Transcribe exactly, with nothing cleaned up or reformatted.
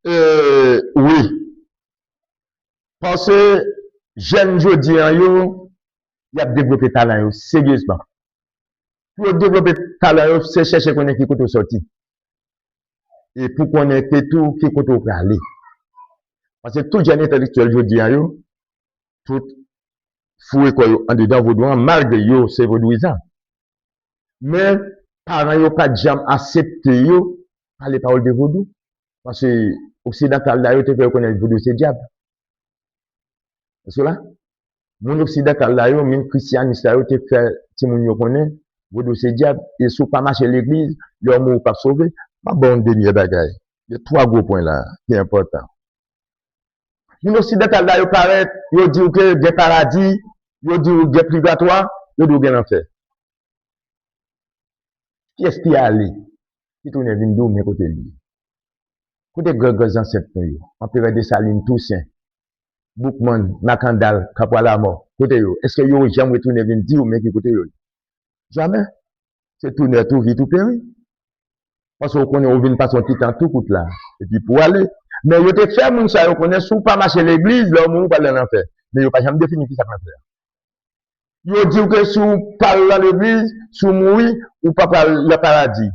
E, wi. Paske jèn jodi an yo, y ap devlope talan yo seryezman. Pou yo devlope talan yo, se chèche konnen ki kote w sòti. E pou konnen ke tou ki kote w prale. Paske tout jèn entèlektyèl jodi an yo, tout foure kò yo andedan vodou an, malgre yo se vodouyizan. Men, paran yo pa t janm aksepte yo pale pawòl de vodou. Paske oksidantal la yo te fè yo konnen vodou se dyab. Èske la? Moun oksidantal la yo, menm krisyanis la yo te fè timoun yo konnen vodou se dyab, e si w pa mache legliz, lè w mouri w p ap sove. M ap ba w yon dènye bagay. Gen twa gwo pwen la ki enpòtan. Moun oksidantal la yo parèt, yo di w ke gen paradi, yo di w gen pigatwa, yo di w gen lanfè. Kiyès ki ale, ki tounen vin di w men kote l ye? Kote gran gran zansèt nou yo? Anperè Desalin, Tousen, Boukmann, Makandal, Kapwa Lamò, kote yo? Èske yo janm retounen vin di w men ki kote yo ye? Jamè. Se tou nèt ou vit ou peri. Paske w konnen ou vin pase yon ti tan tou kout la. Epi pou w ale. Men yo te fè moun sa yo konnen si w pa mache legliz, lè w mouri w pral nan lanfè. Men yo pa janm defini kisa k lanfè a. Yo di w ke si w pa al nan legliz, si w mouri, ou pa pral nan paradi.